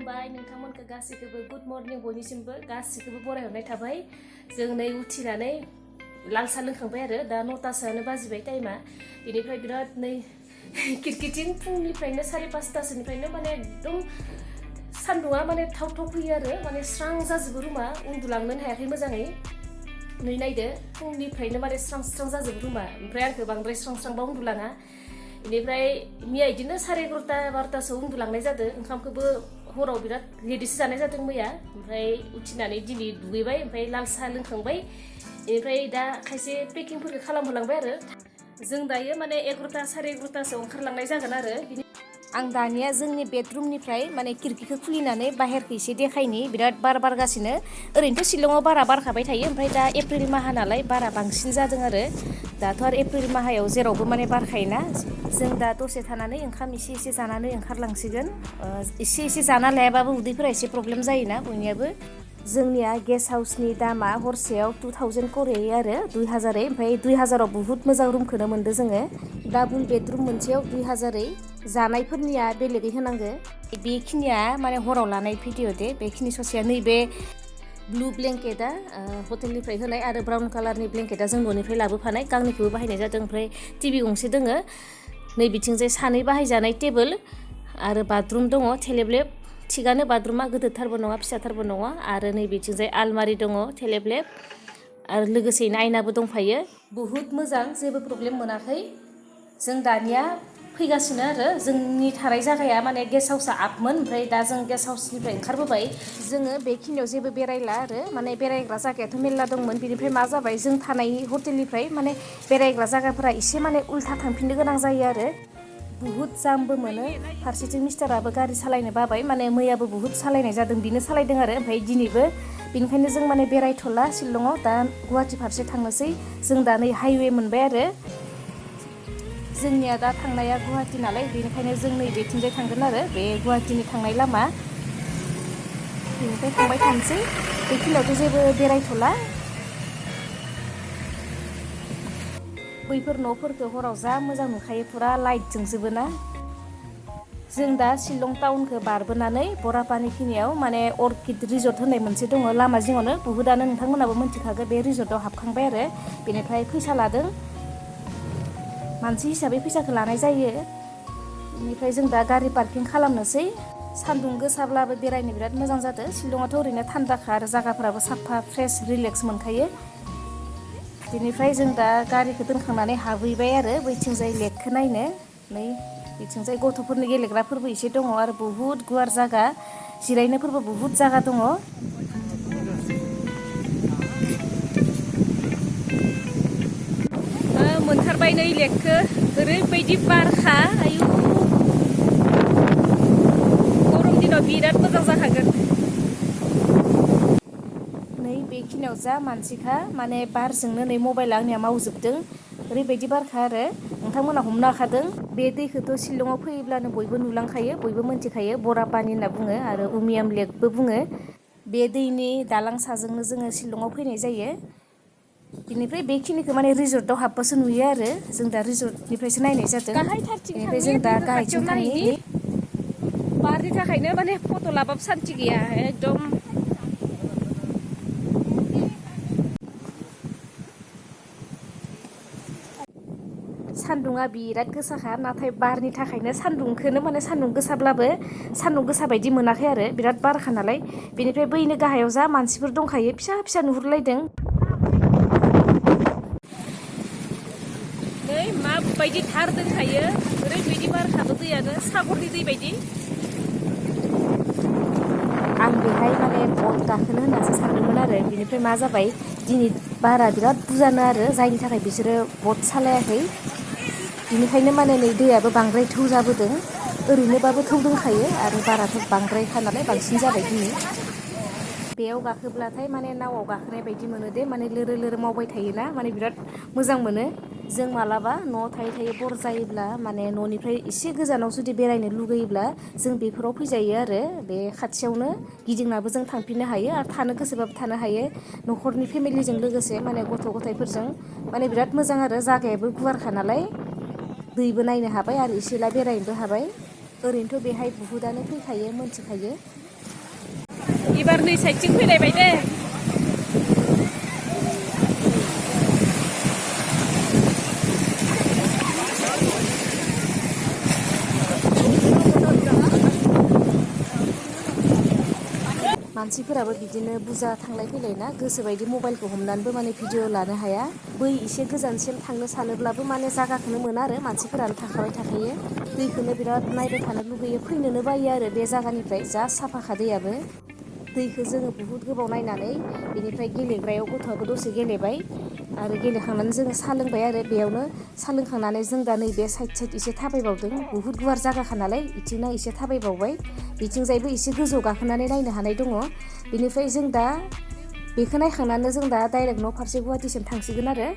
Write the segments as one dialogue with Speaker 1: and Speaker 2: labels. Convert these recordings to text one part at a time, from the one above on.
Speaker 1: खुलुमबाय नोंथांमोनखौ गासैखौबो good morning बयनिसिमबो गासैखौबो बरायहरनाय थाबाय। जों नै उथिनानै लाल साहा लोंखांबाय आरो दा 9टासोआनो बाजिबाय टाइमा। बेनिफ्राय बिराद नै खिरखिथिं फुंनिफ्रायनो 5:30टासोनिफ्रायनो माने एकदम सान्दुङा माने थाव थाव फैयो आरो माने स्रां जाजोबो रुमा, उन्दुलांनोनो हायाखै मोजाङै। नै नायदो फुंनिफ्रायनो माने स्रां स्रां जाजोबो रुमा, ओमफ्राय आंखौ बांद्राय स्रां स्रांबा उन्दुलाङा। बेनिफ्राय मैया बिदिनो 11:30 12टासोआव उन्दुलांनाय जादों। ओंखामखौबो हराव बिराद लेटैसो जानाय जादों मैया। ओमफ्राय उथिनानै दिनै दुगैबाय, ओमफ्राय लाल साहा लोंखांबाय। बेनिफ्राय दा खायसे पेकिंफोरखौ खालामहोलांबाय आरो जों दायो माने 11:00 11:30टासोआव ओंखारलांनाय जागोन आरो। आं दानिया जोंनि बेडरुमनिफ्राय माने खिरखिखौ खुलिनानै बाहेरखौ एसे देखायनि, बिराद बार बारगासिनो। ओरैनोथ' शिलंआव बारा बारखाबाय थायो, ओमफ्राय दा एप्रिल माहा नालाय बारा बांसिन जादों आरो। दाथ' आरो एप्रिल माहायाव जेरावबो माने बारखायोना। जों दा दसे थानानै ओंखाम एसे जानानै ओंखारलांसिगोन। एसे जाना लायाबाबो उदैफोरा एसे प्रब्लेम जायोना बयनियाबो। जोंनिया गेस्ट हाउसनि दामा हरसेयाव 2000 करै आरो 2000। ओमफ्राय 2000आव बुहुत मोजां रुमखौनो मोनदों जोङो। डाबल बेडरुम मोनसेयाव 2000। जानायफोरनिया बेलेगै होनांगो। बेखिनिया माने हराव लानाय भिडिअ दे, बेखिनि ससेया नैबे ब्लु ब्लेंकेटआ हटेलनिफ्राय होनाय आरो ब्राउन कालारनि ब्लेंकेटआ जों न'निफ्राय लाबोफानाय, गांनैखौबो बाहायनाय जादों। ओमफ्राय टिभि गंसे दोङो, नै बिथिंजाय 2 बाहायजानाय टेबोल आरो बाथरुम दङ थेलेबलेब। थिगानो बाथरुमा, गिदिरथारबो नङा फिसाथारबो नङा। आरो नै बिथिंजाय आलमारि दङ थेलेबलेब आरो लोगोसेनो आयनाबो दंफायो। बुहुत मोजां, जेबो प्रब्लेम मोनाखै। जों दानिया फैगासिनो आरो जोंनि थानाय जायगाया माने गेस्ट हाउसआ आपमोन, ओमफ्राय दा जों गेस्ट हाउसनिफ्राय ओंखारबोबाय। जोङो बेखिनियाव जेबो बेरायला आरो माने बेरायग्रा जायगायाथ' मेरला दंमोन। बिनिफ्राय मा जाबाय, जों थानाय हटेलनिफ्राय माने बेरायग्रा जायगाफोरा एसे माने उल्था थांफिननो गोनां जायो आरो बुहुत जामबो मोनो। फारसेथिं मिस्टाराबो गारि सालायनो बाबाय, माने मैयाबो बुहुत सालायनाय जादों, बिनो सालायदों आरो ओमफ्राय दिनैबो। बेनिखायनो जों माने बेरायथ'ला शिलंआव, दा गुवाहाटि फारसे थांनोसै। जों दा नै हाइवे मोनबाय आरो जोंनिया दा थांनाया गुवाहाटि नालाय, बेनिखायनो जों नै बेथिंजाय थांगोन आरो बे गुवाहाटिनि थांनाय लामा। बेनिफ्राय थांबाय थानोसै। बेखिनियावथ' जेबो बेरायथ'ला। बैफोर न'फोरखौ हराव जा मोजां नुखायो, फुरा लाइट जोंजोबोना। जों दा शिलं टाउनखौ बारबोनानै बरापानिखिनियाव माने अर्किड रिजर्ट होननाय मोनसे दङ लामा जिङावनो। बुहुदानो नोंथांमोनाबो मिथिखागौ, बे रिजर्टआव हाबखांबाय आरो बेनिफ्राय फैसा लादों, मानसि हिसाबै फैसाखौ लानाय जायो। बेनिफ्राय जों दा गारि पार्किं खालामनोसै। सान्दुं गोसाब्लाबो बेरायनो बिराद मोजां जादों। शिलंआथ' ओरैनो थान्दाखा आरो जायगाफोराबो साफा फ्रेस रिलेक्स मोनखायो। बेनिफ्राय जों दा गारिखौ दोनखांनानै हाबहैबाय आरो बैथिंजाय लेकखौ नायनो। नै बिथिंजाय गथ'फोरनि गेलेग्राफोरबो एसे दङ आरो बुहुत गुवार जायगा, जिरायनोफोरबो बुहुत जायगा दङ। मोनथारबाय नै लेकखौ, ओरैबायदि बारखा, आयु गरम दिनाव बिराद मोजां जाखागोन। नै बेखिनियाव जा मानसिखा, माने बारजोंनो नै मबाइला आंनिया मावजोबदों, ओरैबायदि बारखा आरो नोंथांमोना हमनो हाखादों। बे दैखौथ' शिलंआव फैयोब्लानो बयबो नुलांखायो, बयबो मिन्थिखायो, बरापानि होनना बुङो आरो उमियाम लेकबो बुङो। बे दैनि दालां साजोंनो जोङो शिलंआव फैनाय जायो। बिनिफ्राय बेखिनिखौ माने रिजर्टआव हाबबासो नुयो आरो जों दा रिजर्टनिफ्रायसो नायनाय जादों। बेनिफ्राय जों दा गाहायथिं थांनि। बारनि थाखायनो माने फट' लाबाबो सान्थि गैया, एकदम सान्दुङा बिराद गोसाखा, नाथाय बारनि थाखायनो सान्दुंखौनो माने सान्दुं गोसाब्लाबो सान्दुं गोसा बायदि मोनाखै आरो बिराद बारखा नालाय। बेनिफ्राय बैनो गाहायाव जा मानसिफोर दंखायो, फिसा फिसा नुहुरलायदों। नै माबायदि धार दंखायो, ओरैबायदि बारखाबो, दैयानो सागरनि दै बायदि। आं बेहाय माने बट गाखोनो होननासो सानदोंमोन आरो बेनिफ्राय मा जाबाय, दिनै बारा बिराद बुरजानो आरो जायनि थाखाय बिसोरो बट सालायाखै। बिनिखायनो माने नै दैयाबो बांद्राय थौ जाबोदों, ओरैनोबाबो थौ दंखायो आरो बाराथ' बांद्रायखा नालाय बांसिन जाबाय दिनै। बेयाव गाखोब्लाथाय माने नावआव गाखोनाय बायदि मोनो दे, माने लोरो लोरो मावबाय थायोना, माने बिराद मोजां मोनो। जों मालाबा न'आव थायै थायै बर जायोब्ला, माने न'निफ्राय एसे गोजानाव जुदि बेरायनो लुगैयोब्ला जों बेफोराव फैजायो आरो बे खाथियावनो गिदिंनाबो जों थांफिननो हायो आरो थानो गोसोबाबो थानो हायो, न'खरनि फेमिलिजों लोगोसे माने गथ' गथायफोरजों। माने बिराद मोजां आरो जागायाबो गुवारखा नालाय, दैबो नायनो हाबाय आरो एसे एला बेरायनोबो हाबाय। ओरैनोथ' बेहाय बुहुदानो फैखायो, मोनथिखायो। एबार नै साइडथिं फैलायबाय दे मानसिफोराबो बिदिनो बुरजा थांलाय फैलाय ना गोसोबायदि मबाइलखौ हमनानैबो माने भिडिअ लानो हाया बै एसे गोजानसिम थांनो सानोब्लाबो माने जागाखौनो मोना आरो मानसिफोरानो थाखाबाय थाखायो दैखौनो बिराद नायबाय थानो लुगैयो फैनोनो बायो आरो बे जायगानिफ्राय जा साफाखा दैयाबो दैखौ जोङो बुहुत गोबाव नायनानै बेनिफ्राय गेलेग्रायाव गथ'आबो दसे गेलेबाय आरो गेलेखांनानै जोङो साहा लोंबाय आरो बेयावनो साहा लोंखांनानै जों दा नैबे साइड एसे थाबायबावदों बुहुत गुवार जागाखा नालाय बिथिंना एसे थाबायबावबाय बिथिंजायबो एसे गोजौ गाखोनानै नायनो हानाय दङ बेनिफ्राय जों दा बेखौ नायखांनानै जों दा डाइरेक्ट न' फारसे गुवाहाटिसिम थांसिगोन आरो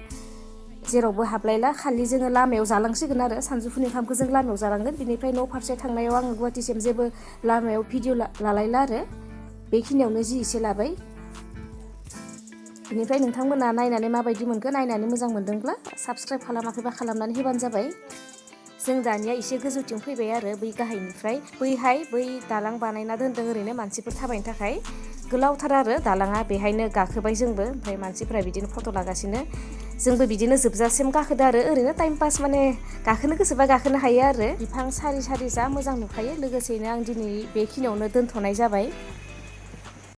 Speaker 1: जेरावबो हाबलायला खालि जोङो लामायाव जालांसिगोन आरो सानजौफुनि ओंखामखौ जों लामायाव जालांगोन बेनिफ्राय न' फारसे थांनायाव आङो गुवाहाटिसिम जेबो लामायाव भिडिअ लालायला आरो बेखिनियावनो जि एसे लाबाय बेनिफ्राय नोंथांमोना नायनानै माबायदि मोनखो नायनानै मोजां मोनदोंब्ला साबस्क्राइब खालामाखैबा खालामनानै होबानो जाबाय जों दानिया एसे गोजौथिं फैबाय आरो बै गाहायनिफ्राय बैहाय बै दालां बानायना दोन्दों ओरैनो मानसिफोर थाबायनो थाखाय गोलावथार आरो दालाङा बेहायनो गाखोबाय जोंबो ओमफ्राय मानसिफोरा बिदिनो फट' लागासिनो जोंबो बिदिनो जोबजासिम गाखोदो आरो ओरैनो टाइम पास माने गाखोनो गोसोबा गाखोनो हायो आरो बिफां सारि सारि जा मोजां नुखायो लोगोसेनो आं दिनै बेखिनियावनो दोनथ'नाय जाबाय